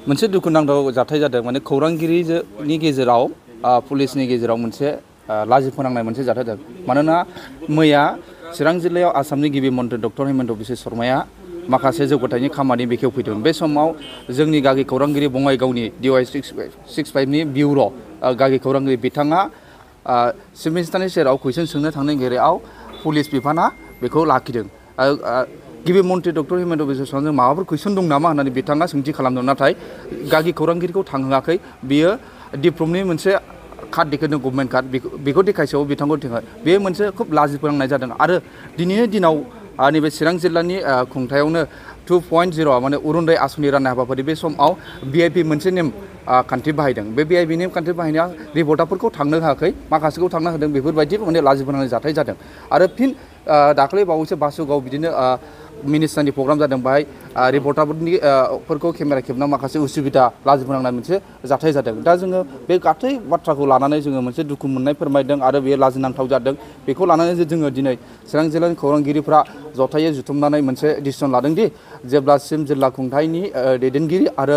मोनसे दुखुनांथाव जाथाय जादों माने खौरांगिरिनि गेजेराव पुलिसनि गेजेराव मोनसे लाजि फोनांनाय मोनसे जाथाय जादों मानोना मैया चिरां जिल्लायाव आसामनि गिबि मन्थ्रि डक्टर हेमन्त बिश्व शर्माया माखासे जौगाथायनि खामानि बेखेवफैदों। बे समाव जोंनि गागि खौरांगिरि बङाइगावनि DY 65 नि बिउर' गागि खौरांगिरि बिथाङा चिफ मिनिस्टारनि सेराव कुइसन सोंनो थांनाय गेरेआव पुलिस बिफाना बेखौ लाखिदों। गिबि मन्थ्रि डक्टर हेमन्त बिश्व शर्माजों माबाफोर कुइसन दं नामा होननानै बिथाङा सोंथि खालामदों, नाथाय गागि खौरांगिरिखौ थांहोआखै। बियो डिप्ल'मनि मोनसे कार्ड देखायदों, गभर्नमेन्ट कार्ड, बेखौ देखायसेयाव बिथांखौ देखाय। बे मोनसे खोब लाजि फोनांनाय जादों आरो दिनैनि दिनाव नैबे चिरां जिल्लानि खुंथायावनो 2.0 माने अरुणोदय आसनि राननाय हाबाफारि बे समाव VIP मोनसे नेम खान्थि बाहायदों। बे VIP नेम खान्थि बाहायनाया रिपर्टारफोरखौ थांनो होआखै, माखासेखौ थांनो होदों। बेफोरबायदि माने लाजि फोनांनाय जाथाय जादों। आरो फिन दाख्लै बावैसो बासुगाव बिदिनो मिनिस्टारनि प्रग्राम जादों, बाहाय रिपर्टारफोरखौ केमेरा खेबनायाव माखासे उसुबिदा लाजि फोनांनाय मोनसे जाथाय जादों। दा जोङो बे गासै बाथ्राखौ लानानै जोङो मोनसे दुखु मोननाय फोरमायदों आरो बेयो लाजिनांथाव जादों। बेखौ लानानै जोङो दिनै चिरां जिल्लानि खौरांगिरिफ्रा जथायै जुथुमनानै मोनसे डिसिसन लादों दि जेब्लासिम जिल्ला खुंथायनि दैदेनगिरि आरो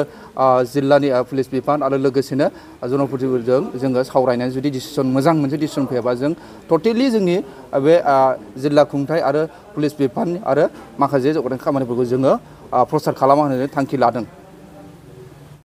जिल्लानि पुलिस बिफान आरो लोगोसेनो जनप्रतिनिधिफोरजों जोङो सावरायनानै जुदि मोजां मोनसे डिसिसन फैयाबा जों टटेलि जोंनि बे जिल्ला खुंथाय आरो पुलिस बिफान आरो माखासे जौगाथाय खामानिफोरखौ जोङो प्रसार खालामा होननानै थांखि लादों।